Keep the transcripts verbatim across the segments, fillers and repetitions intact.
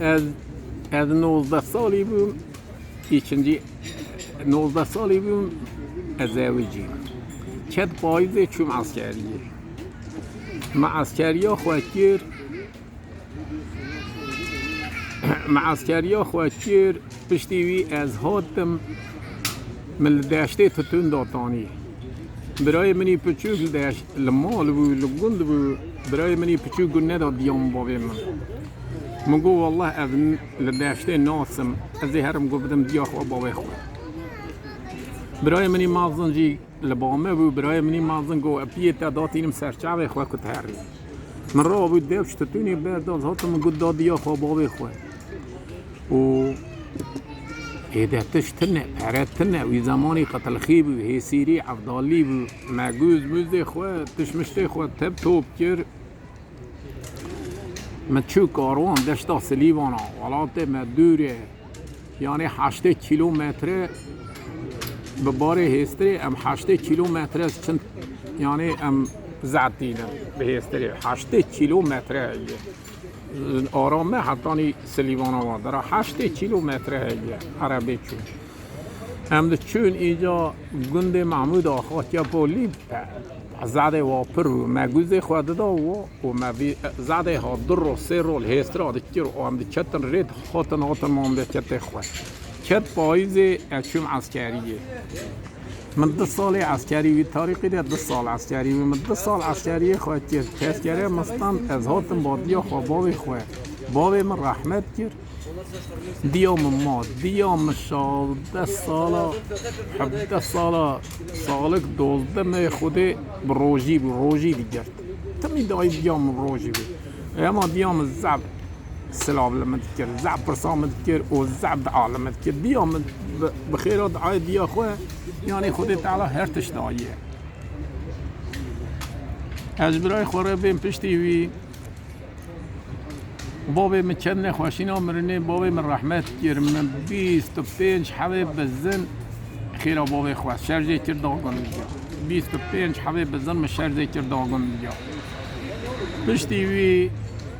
Ez, ez nozdeh salî bûm, îçincî nozdeh salî bûm, ez zewicî. Çet payîzê çûm eskeriyê. Me eskeriya xwe kir, me eskeriya xwe kir, piştî wî ez hatim, min li deştê titûn da tanî. Birayê min î piçûk li deş-, li mal bû, li gund bû. Birayê min î piçûk got neda diya min bavê min. Min got, "Wallah ez li deştê nasim, ez ê herim got bidim diya xwe bavê xwe." Birayê min î mezin jî li ba me bû, birayê min î mezin got, "Piyê te datînim ser çavê xwe ku te herî." Min rabû dev ji titûnê berda, ez hatim min got, "Da diya xwe bavê xwe." Û êde tişt tune, pere tune, wî zemanî qitilxî bû, hêsîrî, evdalî bû, me gûz mûzê xwe, tişmiştê xwe tep top kir. Min çû karwan deşta Silîvana, welatê me dûr e, yanê heştê kîlometre bi barê hêstirê em heştê kîlometre çin, yanê em zehf tînin bi hêstirê. Heştê kîlometre heye. Arame hetanî Silîvana wan dera heştê kîlometre heye erebê çûn. Em diçûn îca gundê Mehmûd Axa Kepolî, pe-, zedê wa pir bû. Me gûzê xwe dida wa û me vî zedê ha du rol, sê rol hêstra dikir û em diketin rê, hatin, hatin mamleketê xwe. Ket payîzê ez çûm eskeriyê. Min du salê eskerî wî, tarîxî de du sal eskerî wî. Min du sal eskeriyê xwe kir. Tezkere min stand, ez hatim ba diya xwe, bavê xwe. Bavê min rehmet kir. Diya min ma, diya min şazdeh sala, hevdeh sala, salik dozdeh meh Xwedê bi rojî bû, rojî digirt. Timî dayî diya min rojî bû. Ema diya min zeb silav li min dikir, zeb pirsa min dikir û zeb dua li min dikir. Diya min bi, bi xêra duayê diya xwe, yanî Xwedê Teala her tişt daye. Ez ji birayê xwe re bên piştî wî. Bavê min çend nexweşîna mirinê, bavê min rehmet kir. Min bîst û pênc hebê bizin xêra bavê xwe şerjê kir da gundiya. Bîst û pênc hebê bizin min şerjê kir da gundiya. Piştî wî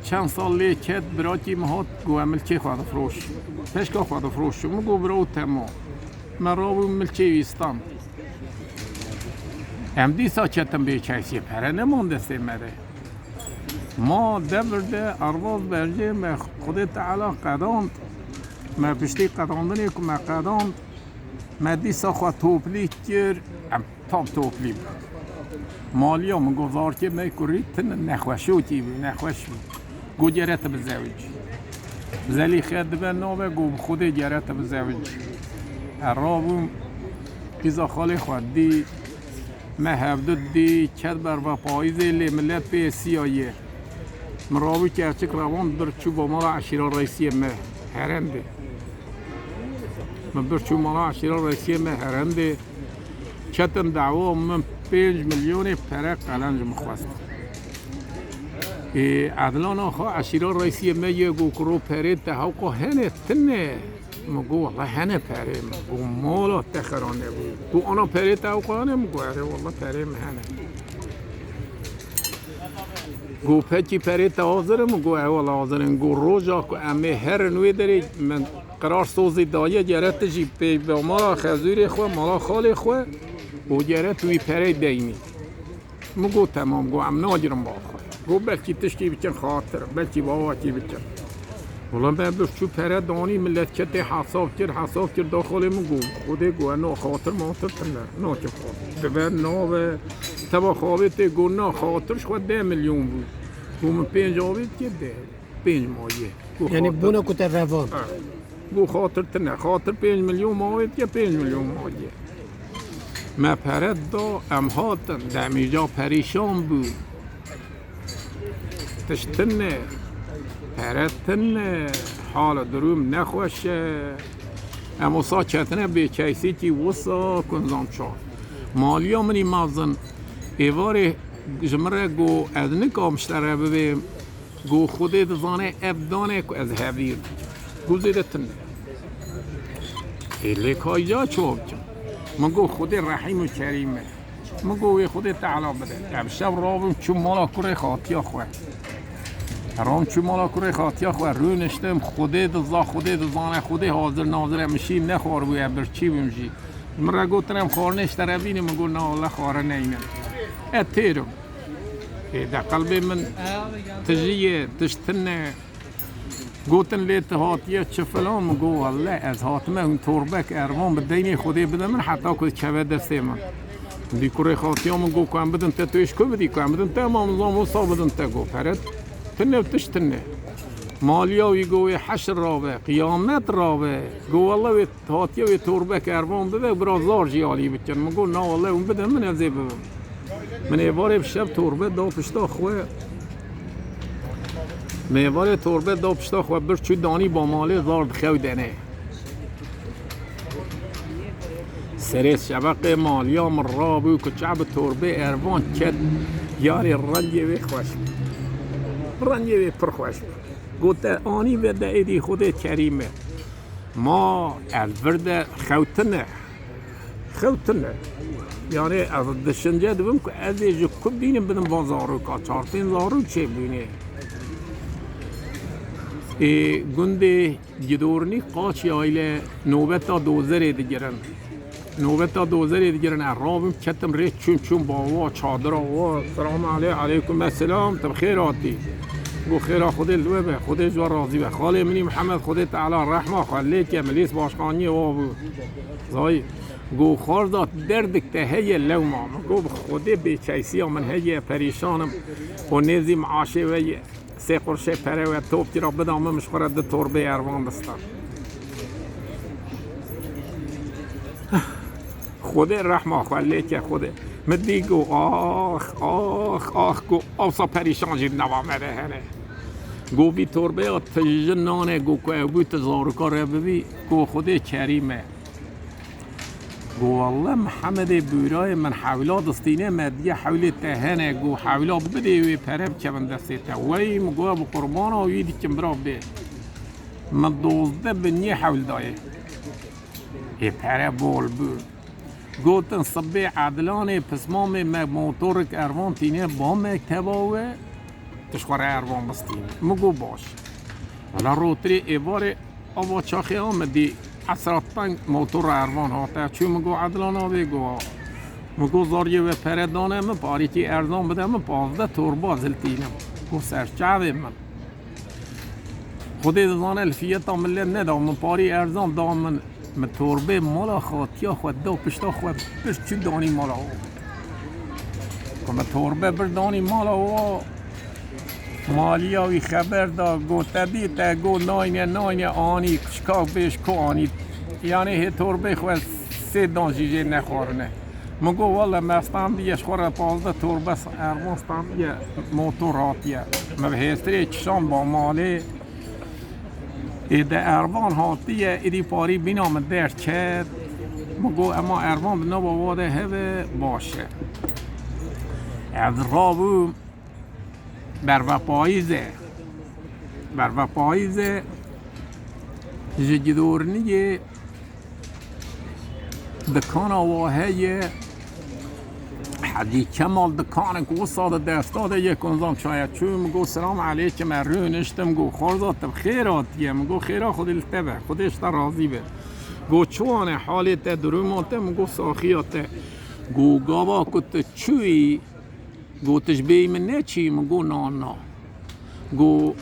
çend sal lê ket, birakî min hat, got, "Em milkê xwe difiroş." Peşka xwe difiroş. Min got, "Bira, temam." Me rabû milkê wî stand. Em dîsa ketin bê çaysiyê, pere neman destê me de. Ma devir de erbaz berjê me Xwedê Teala qedand. Me piştî qedandinê ku me qedand, me dîsa xwe toplî kir, em tam toplî bû. Maliya min got, zarkê me kurî tune nexweşokî bû, nexweş bû. Got, "Gere tu bizewicî." Zelîxe dibe nave, got, "Bi Xwedê gere tu bizewicî." Ez rabûm, qîza xalê xwe dî, me hevdu dî, ket berva payîzê lê milet pê siya ye. Min rabû kerçik revan bir çû bo mala eşîra reîsiyê me herendê. Min bir çû mala eşîra reîsiyê me herendê. Ketin dawa min pênc milyonê pere qelenc min xwest. Ê, Edlan axa eşîra reîsiyê me yê got kuro perê te hewqa hene tine. Min got, "Wela hene perê min." Got, "Mala te xera nebû." Got, "Ana perê te hewqa hene?" Min got, "Erê wela perê min hene." Got, "Pekî perê te hazir in?" Min got, "E wela hazir in." Got, "Roja ku em ê herin wê derê min qirar sozê daye, gere tu jî pê be mala xezûrê xwe, mala xalê xwe û gere tu wî perey deynî." Min got, "Temam." Got, "Em nagirin ba xwe." Got, "Belkî tiştî bikin xatir, belkî bawakî bikin." Wela me bir çû pere danî, millet ketê hesab kir, hesab kir, da xalê min got, "Xwedê got, no xatir matir tune, nakin xatir." Dibe nave, teva xavê tê got, "Na xatir ji xwe deh milyon bû." Got, "Min pênc avê dike deh, pênc maye." Got, Yanî "Xatir." Bûne ku te vevan. Ha. Got, "Xatir tune, xatir pênc milyon mavê dike, pênc milyon maye." Me pere da, em hatin, demîca perîşan bû. Tişt tune, pere tune, hala durum nexweş e. Em wisa ketine bê keysîkî wisa kunzam çar. Maliya min î mezin êvarê ji min re got, "Ez nikam ji te re bibêm." Got, "Xwedê dizane ev dane ku ez hevîr." Got, "Zêde tune." Ê lê kayca çawa bikim? Min got, "Xwedê rehîm û kerîm e." Min got, "Wê Xwedê Teala bide." Em şev rabûn çû mala kurê xatiya xwe. Ram çû mala kurê xatiya xwe, rûniştim, Xwedê diza, Xwedê dizane, Xwedê hazir nazir e, min şîr nexwar bûye, birçî bûm jî. Min re gotin, em xwarinê ji te re bînin, min got, na wele xwarin neynin. Ez têrim. Ê, de qelbê min tijî ye, tişt tune. Gotin, lê tu hatiye çi filan? Min got, welle ez hatime hûn torbek ervan bi deynê Xwedê bide min, heta ku dikeve destê min. Dî kurê xatiya min got, ku em bidin te, tu ê ji ku bidî, ku em bidin te, ma min zam wisa bidin te. Got, pere tune û tişt tune. Maliya wî got, wê heşr rabe, qiyamet rabe. Got, welle wê hatiye wê torbek ervan bibe, bira zar jî alî bikin. Min got, na welle hûn bidin min, ez ê bibim. Min êvarê bi şev torbe da pişta xwe. Min êvarê torbe da pişta xwe, bir çû danî ba malê, zar dixewdene. Serê şeveqê maliya min rabû, kuçe bi torbê ervan ket. Yarê rengê wê xweş bû. Rengê wê pir xweş bû. Gote, anî ve de êdî Xwedê kerîm e. Ma ez vir de xewtine. Xew tune. Yanî ez düşünce dibim ku ez ê ji ku bînim bidim van zaroka. Çar pênc zarok çêbûne. Ê, gundê Gidornî Qaçiyayî le nobeta dozerê digirin. Nobeta dozerê digirin, ez rabim ketim rê çûm, çûm bawa çadira wa. Selamu aley-, aleykum esselam, tu bi xêr hatî. Got, xêra Xwedê li we be, Xwedê ji we razî be. Xalê min î Mihemed, Xwedê Teala rehma xwe lê ke, milîs başqaniyê wa bû. Zayî, got, xwarza derdik te heye lewma? Min got, bi Xwedê bêçeysiya min heye, perîşan im û nêzî meaşê we ye. Sê qurşê pere we top kira bida min, min ji xwe re du torbê ervan bista. Xwedê rehma xwe lê ke Xwedê. Min dî got, ax, ax, ax, got, awsa perîşan jî di nava me de hene. Got, vî torbeya tije nane, got, ku ew bû tu zaroka re bibî, got, Xwedê kerîm e. Got, welle Mihemedê Bûrayê min hewla distîne, me diye hewlê te hene, got, hewla bidê wê pere bikevin destê te. Wey, min got, bi qurbana wî dikim bira bê. Min dozdeh binyê hewl dayê. Ê pere bol bû. Gotin, sibê Edilanê pismamê me motorik ervan tîne ba mekteba we, tu ji xwe re ervan bistînî. Min got, baş. Wela rotirê êvarê ava çaxê a min dî esra teng motor re ervan hate. Çû min got, Edilan abê, got, min got, zariyê we pere dane min, parîkî erzan bide min, pazdeh torba ziltînim. Got, serçavê min. Xwedê dizane li fiyeta millet neda min, parî erzan da min. Min torbê mala xatiya xwe da pişta xwe, bir çû danî mala wan. Ku min torbe bir danî mala wan, maliya wî xeber da, got, te dî, te got, nayne, nayne, anî, kişka bêj ku anî. Yanî hê torbê xwe sê dan jî jê nexwarine. Min got, wele me standiye ji xwe re pazdeh torbe ervan standiye, motor hatiye. Me bi hêstirê kişan ba malê. Ê de ervan hatiye, êdî parî bîna min derket. Min got, ema ervan di nava wa de hebe, baş e. Ez rabûm berve payîze. Berve payîze ji Gidorniyê dikana wa heye. Hecî Kemal dikanek wisa di desta de ye, ku nizam çaye çû. Min got, selam aleykim, ez rûniştim, got, xwarza te bi xêr hatiye. Min got, xêra Xwedê li te be, Xwedê ji te razî be. Got, çi wan e halê te, duruma te? Min got, saxiya te. Got, gava ku tu çûyî, got, tu ji bêyî min neçî? Min got, na, na. Got,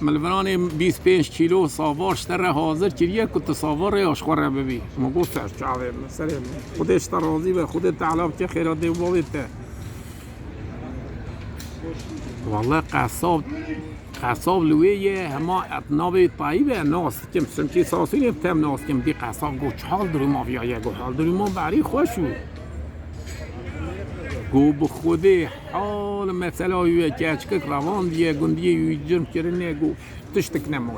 min li viranê bîst pênc kîlo savar ji te re hazir kiriye ku tu savar rêya ji xwe re bibî. Min got, ser çavê min, serê min. Xwedê ji te razî be, Xwedê Teala bike xêra dê û bavê te. Welle qesab, qesab li wê ye, hema et navê Tayîb e, nas dikim. Çimkî Sasûnê bi tem nas dikim. Dî qesab got, çi hal duruma viya ye? Got, hal duruma berî xweş û. Got, bi Xwedê hal mesela wî ye, keçikek revan diye, gundiyê wî cirm kirine, got, tiştik nemaye.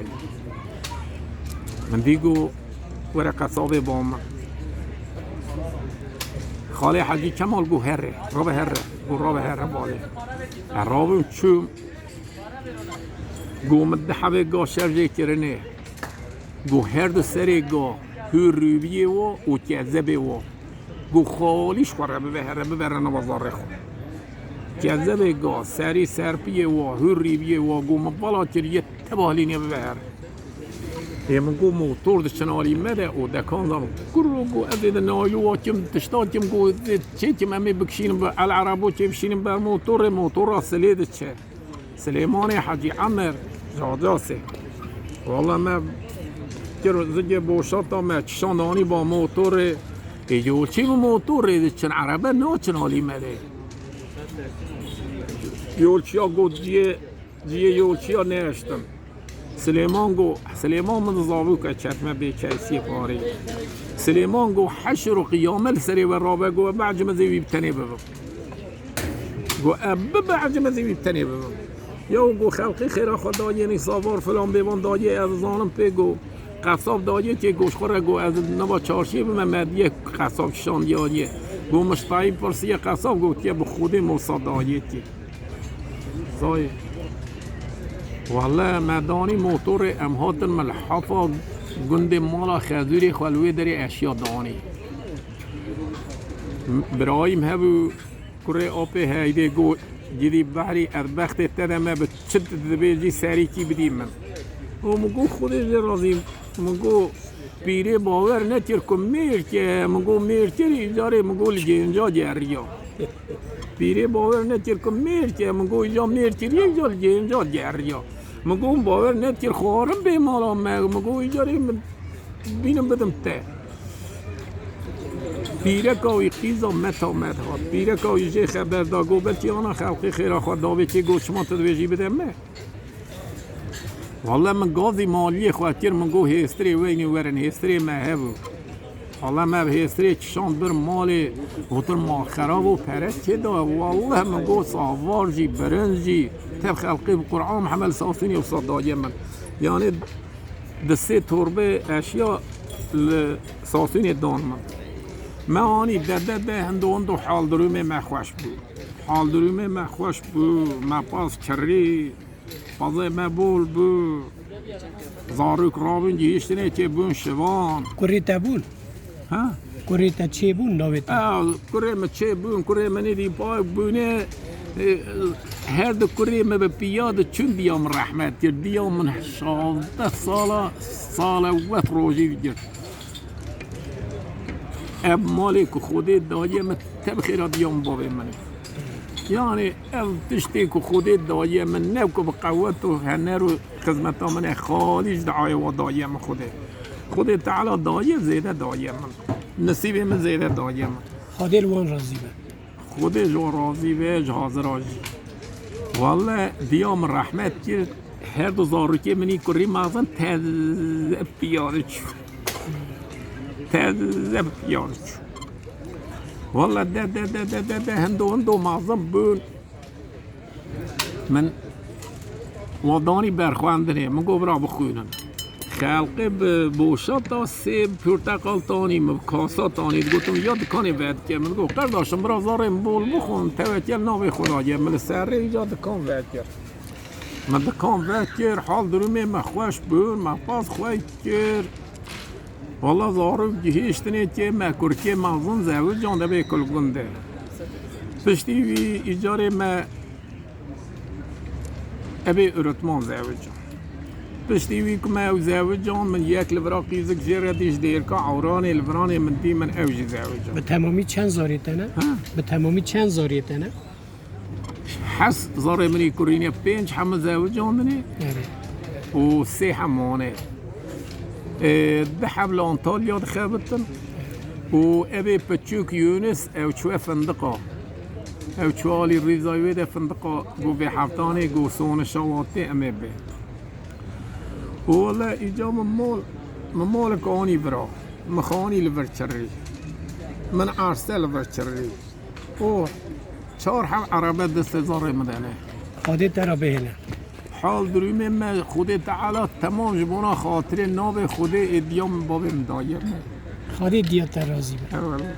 Min dî got, were qesabê ba min. Xalê Hecî Kemal got, here, rabe here. Got, rabe here balê. Ez rabûm çûm. Got, min di hebê ga şer jê kirine. Got, her du serê ga hûr rûbiyê wo û kezebê wo. Got, xalî ji xwe re bibe here, bibere nava zarê xwe. Kezebê ga serî serpiyê wa hûrî biyê wa go min vala kiriye tebahlînê bibe her. Ê min go motor diçin alî me de û dekan zam kur û go ez ê di naylo wa kim tişta kim go ez ê çê kim em ê bikişînim bi el erebo çê bişînim ber motorê motora silê diçe. Silêmanê Hecî Emer, Cacasê. Wala me kir zikê boşata me çişan danî ba motorê. Ê yolçî bi motorê diçin, erebe naçin alî me de. Yolçiya got ciyê, ciyê yolçiya neeştin. Silêman got, Silêman min di zavûke çetme bê keysiyê parê. Silêman got, heşir û qiyame li serê we rabe got, ez behcim ez ê wî bi tenê bibim. Got, e, bibe ecim ez ê wî tenê bibim. Yew got, xelqê xêra xwe dayê nî savar filan bêvan dayê ez zanim pê got. Qesab dayê kê got, xwe re got, ez nava çarşiyê bime me diye qesab şandiye. Got, miştayî pirsiye qesab gotiye bi Xwedê mosa dayê kê. Zayê. Wele me danî motorê em hatin milhafa gundê mala Xezûrê xwe li wê derê eşya danî. Birayîm hebû, kurê apê Heydê got, gidî behrî ez bextê te de me bi çi dibêjî serîkî bidî min. Û min got, Xwedê jê razî, min got, pîrê bawer nekir ku mêr ke, min got, mêr kir, îcarê min got, li gênca geriya. Pîrê bawer nekir ku mêr ke, min got, îca mêr kiriye, îca li gênca geriya. Min got, bawer nekir xwarin bê mala me, min got, îcarê min bînim bidim te. Pîreka wî qîza meta me dihat. Pîreka wî jê xeber da, got, belkî ana xelqê xêra xwe davê kê got, çima tu dibêjî bide me? Wele min gazî maliyê xwe kir, min got, hêstirê weynî werin, hêstirê me hebû. Wele me bi hêstirê kişand bir malê, gotin, ma xerab û pere kê da? Wele min got, savar jî, birinc jî, tev xelqê bi Qur'an Mihemed Sasûnê wisa daye min. Yanî di sê torbê eşya li Sasûnê dan min. Me anî de, de, de, hindo, hindo hal durumê me xweş bû. Hal durumê me xweş bû, me pas kirî, pazê me bol bû. Zarok rabûn gihiştinê kê bûn şivan. Kurê te bûn? Ha? Kurê te çê bûn navê te? Ew, kurê min çê bûn, kurê min êdî pay bûne. E, her du kurê min bi piya diçûn diya min rehmet kir. Diya min şazdeh sala, sala wet rojî digir. Ev malê ku Xwedê daye min tev xêra diya min bavê min e. Yanî ev tiştê ku Xwedê daye min ne ku bi qewet û hener û xizmeta min e, xalî ji diayê wa daye min Xwedê. Xwedê Teala daye zêde daye min. Nisîbê min zêde daye min. Xwedê li wan razî be. Xwedê ji wan razî be, ji hazira jî. Wele diya min rehmet kir, her du zarokê min î kurî mezin teze piya diçû. Teze piya diçû. Wele de, de, de, de, de, de, hindo, hindo mezin bûn. Min wa danî ber xwendinê, min got, bira bixwînin. Xelqê bi boşa ta sê porteqal tanî, min bi kasa tanî, digotin, ya dikanê vedike. Min got, qerdaşim, bira zarê min bol bixwin, tevekel navê Xwedayê, min li serrê îca dikan vekir. Min dikan vekir, hal durumê me xweş bû, me pas xwe kir. Wala zarok gihiştinê kê me kurkê mezin zewican de bê kulgundê. Piştî wî îcarê me ebê öğretman zewican. Piştî wî ku me ew zewican, min yek li vira qîzik jê re dî ji dêrka ewranê li viranê min dî min ew jî zewican. Bi temamî çend zarê te ne? Ha? Bi temamî çend zarê te ne? Hes zarê min î kurîne pênc heme zewicandinê Erê. Û sê hem wane. Ê, di heb li Antalya dixebitin û evê piçûk Yûnis ew çûye findiqa. Ew çûye alî rîzayê wê de findiqa, got vê heftanê got sonişa watê em ê bê. Û wele îca min mol, min molek anî vira. Min xanî li vir çirrî. Min erse li vir çirrî. û çar heb erebe destê zarê min de ne. Xwedê te re bihêle. Hal durumê me Xwedê Teala temam ji bona xatirê navê Xwedê ê diya min bavê min daye me. Xwedê diya te razî be. Ewele.